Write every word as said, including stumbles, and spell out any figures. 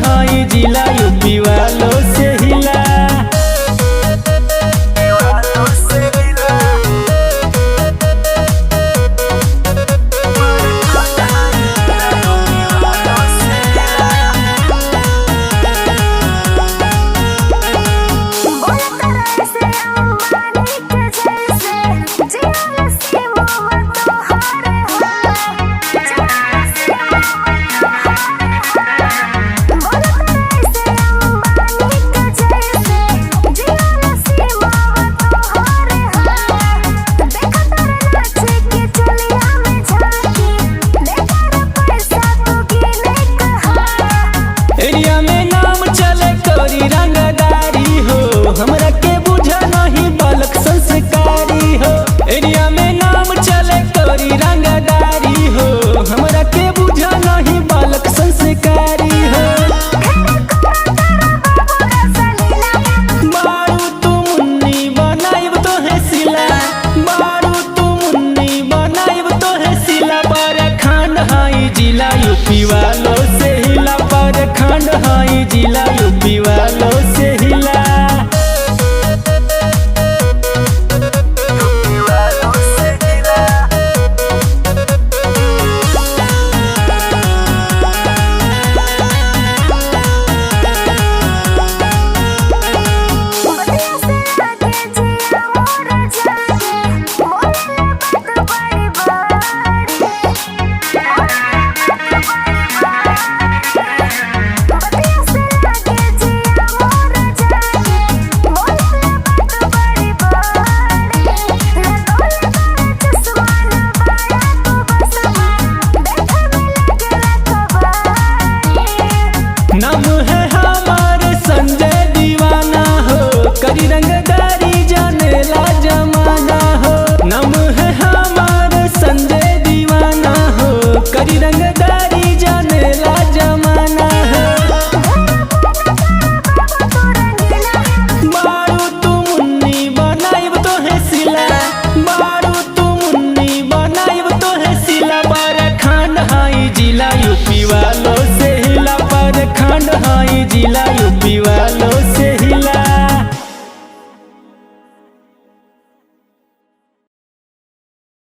हई जिला यूपी वालों से हिला। एरिया में नाम चले करी रंगदारी हो, हमरा के बुझा नहीं बालक संस्कारी हो। एरिया में नाम चले करी रंगदारी हो, हमरा के बुझा नहीं बालक संस्कारी हो। बारू तू मुन्नी बनाइब तोहे सिला, बारू तू मुन्नी बनाइब तोहे सिला। प्रखंड हई जिला यूपी वालों से हिला, प्रखंड हई जिला